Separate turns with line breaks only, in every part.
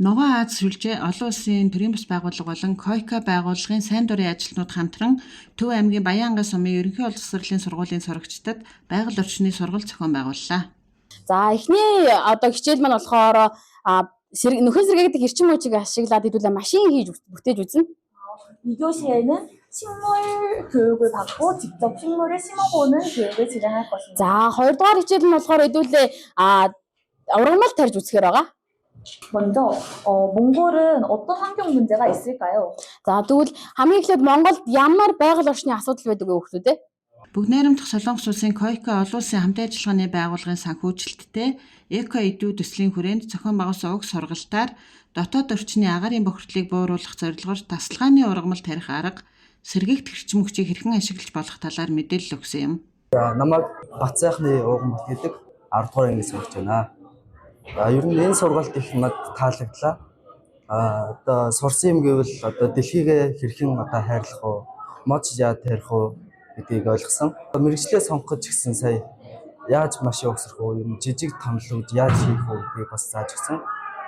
Ногоон Ази сүлжээ, олон улсын төрийн бас байгууллага болон КОЙКА байгууллагын сайн дурын ажилтнууд хамтран Төв аймгийн Баян-Ангай сумын ерөнхий боловсролын сургуулийн сурагчдад байгаль орчны сургалт зохион байгууллаа.
За, эхний одоо хичээл маань болохоор нөхөн сэргээгдэх эрчим хүчийг ашиглаад хэдүүлээ машин хийж бүтээж үзнэ.
2교시에는 식물 교육을 받고 직접 식물을 심어보는 교육을 진행할 것입니다.
За, хоёрдугаар хичээл нь болохоор хэдүүлээ ургамал тарьж үзэхээр байгаа.
먼저 몽골은 어떤 환경 문제가 있을까요?
За, тэгвэл хамгийн эхлээд Монголд ямар байгаль орчны асуудал байдаг вэ, хүүхдүүд ээ?
Бүгд найрамдах Солонгос улсын КОЙКА олон улсын хамтын ажиллагааны байгууллагын санхүүжилттэй Эко эдүү төслийн хүрээнд зохион байгуулсан уг сургалтаар дотоод орчны агаарын бохирдлыг бууруулах зорилгоор тасалгааны ургамал тарих арга, сэргээгдэх эрчим хүчийг хэрхэн ашиглаж болох талаар мэдээлэл өгсөн юм.
Намайг Батсайхны ууган гэдэг 10 дугаар анги сурч байна. Ер нь энэ сургалт их надад таалагдлаа. Одоо сурсан юм гэвэл одоо дэлхийгээ хэрхэн одоо хайрлах уу, мод яаж тарих уу гэдгийг ойлгосон. Мэргэжлээ сонгох гэж гэсэн сая яаж машин угсрах уу, юм жижиг томлууд яаж хийх үү гэдгийг бас зааж өгсөн.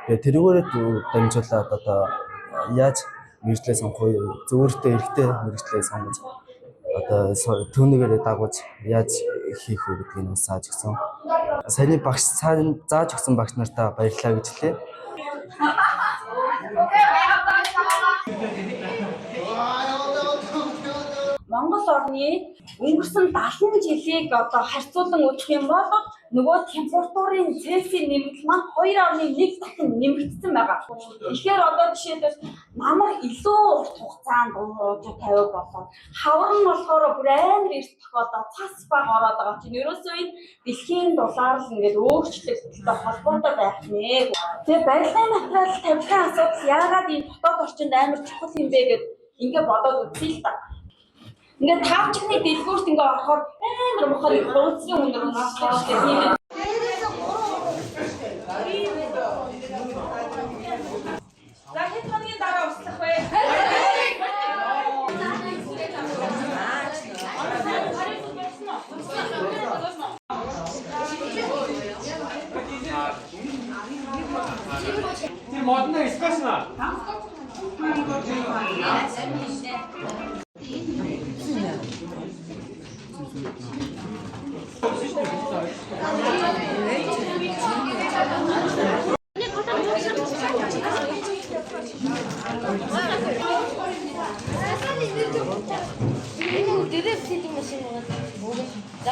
Тэгээ тэрүүгээрээ дамжуулаад одоо яаж мэргэжлээ сонгох уу, зөвөртэй эрэгтэй мэргэжлээ сонгож одоо түүнийгээрээ дагууж яаж хийх үү гэдгийг бас зааж өгсөн. Саяны багш сайн зааж өгсөн багш нартаа баярлалаа гэж хэлье.
Монгол орны өнгөрсөн 70 жилийг одоо харьцуулан үзэх юм бол нөгөө температурын Цельсийн нэмэгдэл маань 2.1 дахин нэмэгдсэн байгаа. Тэгэхээр одоо жишээлбэл намар илүү урт хугацаанд 150 болоод хавар нь болохоор бүр амар эрт тохиолдоод цас баг ороод байгаа чинь ерөөсөө энэ дэлхийн дулаар л ингээд өөрчлөлттэй холбоотой байх нэ. Тэгээ барилгын материал тавилгын асуудал яагаад ийм дотоод орчинд амар чухал юм бэ гэд ингээд бодоод үзье л та. Ингээд таавчны дэлгүүрт ингээ орохоор амар мохор их хуудасны өндөр унаачлаа шүү дээ, тийм ээ. За, хэд хоногийн дараа услах вэ?
Тэр модон дээр скотч наа.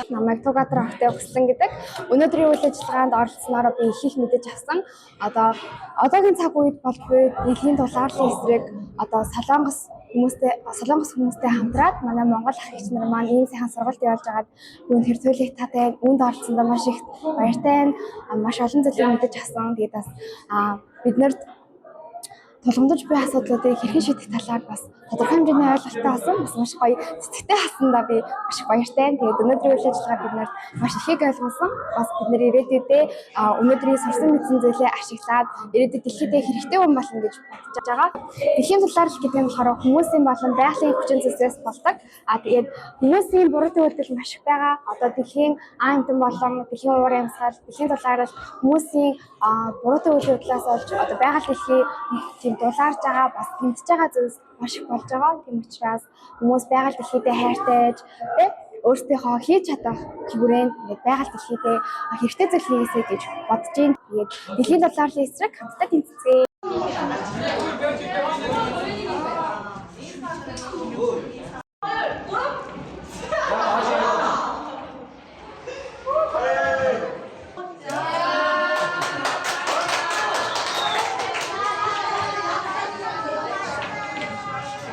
Намайг Тугатар хотын өгсөн гэдэг. Өнөөдрийн үйл ажиллагаанд оролцсоноор би их их мэдэж авсан. Одоо одоогийн цаг үед бол буй дэлхийн дулаарлын эсрэг одоо Солонгос хүмүүстэй хамтраад манай Монгол ах эгч нар маань ийм сайхан сургалт явуулж байгаад үнэхээр туйлын татай, үүнд оролцсондоо маш их баяртай байна. Маш олон зүйлийг мэдэж авсан. Тэгээд бас бид нарт тулгамдж буй асуудлуудыг хэрхэн шийдэх талаар бас тодорхой хэмжээний ойлголттой болсон. Бас маш гоё цэцэгтэй хасандаа би маш их баяртай байна. Тэгээд өнөөдрийн үйл ажиллагаа бид нарт маш ихийг ойлгосон. Бас бид нар ирээдүйдээ өнөөдрийн сурсан мэдсэн зүйлээ ашиглаад ирээдүйд дэлхийдээ хэрэгтэй хүн болно гэж бодож байгаа. Дэлхийн дулаарлал гэдэг нь болохоор хүмүүсийн болон байгалийн хүчин зүйлсээс болдог. Тэгээд хүмүүсийн буруутай үйлдэл маш их байгаа. Одоо дэлхийн аан амьтан болон дэлхийн уур амьсгал, дэлхийн дулаарлал хүмүүсийн буруутай үйл явдлаас олж одоо байгаль дэлхий тийм дулаарж байгаа, бас тэмцэж байгаа зүйлс маш их болж байгаа. Тийм учраас хүмүүс байгаль дэлхийдээ хайртайж, тэ, өөрсдийнхөө хийж чадах хүрээнд ингээд байгаль дэлхийдээ хэрэгтэй зүйл хийгээсэй гэж бодож байна. Тэгээд дэлхийн дулаарлын эсрэг хамтдаа тэмцэцгээе.